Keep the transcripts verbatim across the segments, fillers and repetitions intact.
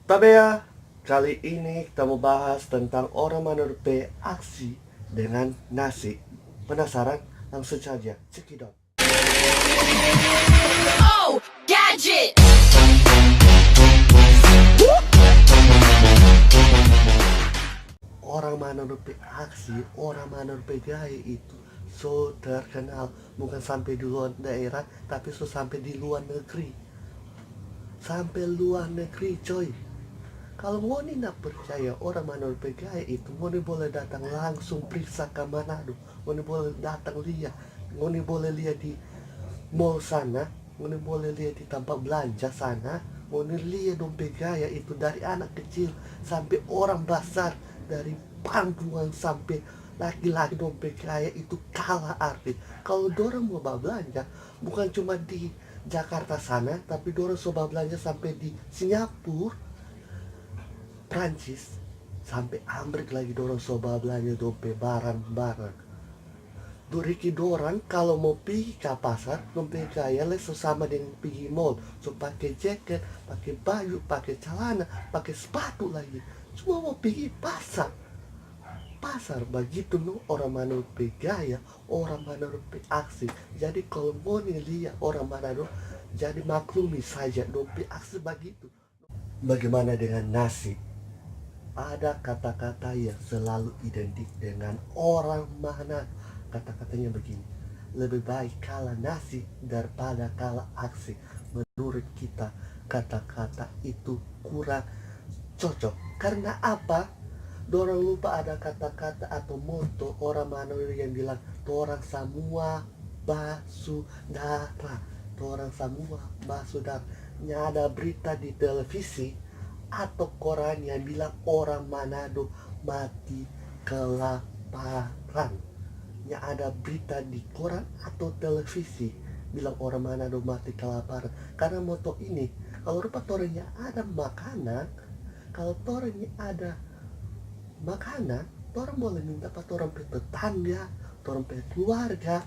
Tabea, kali ini kita mau bahas tentang orang Manado pe aksi dengan nasi. Penasaran? Langsung saja, cekidot. Oh, gadget! Orang Manado pe aksi, orang Manado pe gaya itu so terkenal, bukan sampe di luar daerah, tapi so sampe di luar negeri. Sampe luar negeri, coy. Kalu ngoni nda percaya orang Manado pe gaya itu, ngoni boleh datang langsung priksa ka Manado. Ngoni boleh datang lia. Ngoni boleh lia di mall sana. Ngoni boleh lia di tampa blanja sana. Ngoni lia dong pe gaya itu, dari anak kecil sampe orang basar, dari parampuang sampe laki-laki, dong pe gaya itu kala artis. Kalu dorang mo bablanja, bukan cuma di Jakarta sana, tapi dorang so bablanja sampe di Singapura, Prancis, sampe Amrik lagi dorang so bablanja dong pe barang-barang. Doriki dorang kalu mo pigi ka pasar, dong pe gaya lei so sama deng pigi mall. So pake jaket, pake baju, pake calana, pake spatu lagi. Cuma mo pigi pasar. Pasar, bagitu no orang Manado pe gaya, orang Manado pe aksi. Jadi kalu ngoni lia orang Manado, jadi maklumi saja dong pe aksi bagitu. Bagaimana dengan nasi? Ada kata-kata yang selalu identik dengan orang Manado. Kata-katanya begini, "Lebih baik kala nasi daripada kala aksi." Menurut kita, kata-kata itu kurang cocok. Karna apa? Dorang lupa ada kata-kata atau moto orang Manado yang bilang, "Torang samua basudara, torang samua basudara." Nyanda ada berita di televisi atau koran yang bilang orang Manado mati kelaparan. Nyanda ada berita di koran atau televisi bilang orang Manado mati kelaparan. Karna moto ini, kalu rupa torang nyanda ada makanan, kalu torang nyanda ada makanan, torang boleh minta pa torang pe tetangga, torang pe keluarga.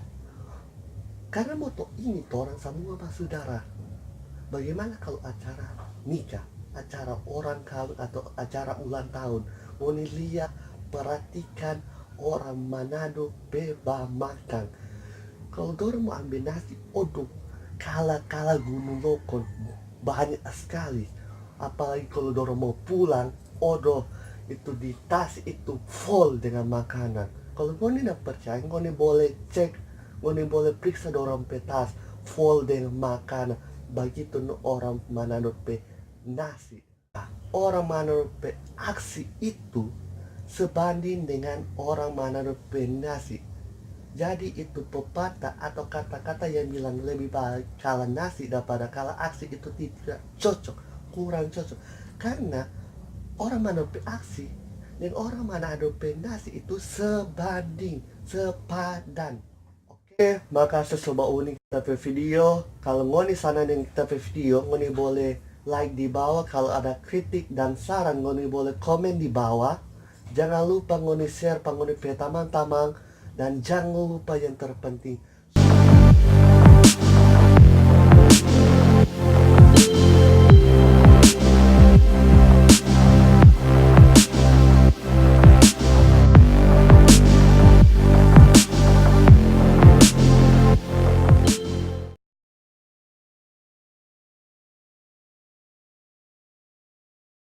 Karna moto ini, torang samua basudara. Bagaimana kalu acara nikah, acara orang kaweng atau acara ulang tahun? Ngoni lia, perhatikan orang Manado pe bamakang. Kalu dorang mo ambe nasi, odo, kala-kala gunung lokon, banya skali. Apalagi kalu dorang mo pulang, odo, itu di tas itu full dengan makanan. Kalu ngoni nda percaya, ngoni boleh cek, ngoni boleh priksa dorang pe tas, full dengan makanan. Bagitu no orang Manado pe nasi. Orang Manado pe aksi itu sebanding dengan orang Manado pe nasi. Jadi itu pepatah atau kata-kata yang bilang lebih baik kala nasi daripada kala aksi itu tidak cocok, kurang cocok. Karna orang Manado pe aksi deng orang Manado pe nasi itu sebanding, sepadan. Oke, makase so bauni kita pe video. Kalu ngoni sanang deng kita pe video, ngoni boleh like di bawa. Kalu ada kritik dan saran, ngoni boleh komen di bawa. Jangan lupa ngoni share pa ngoni pe tamang-tamang. Dan jangan lupa yang terpenting,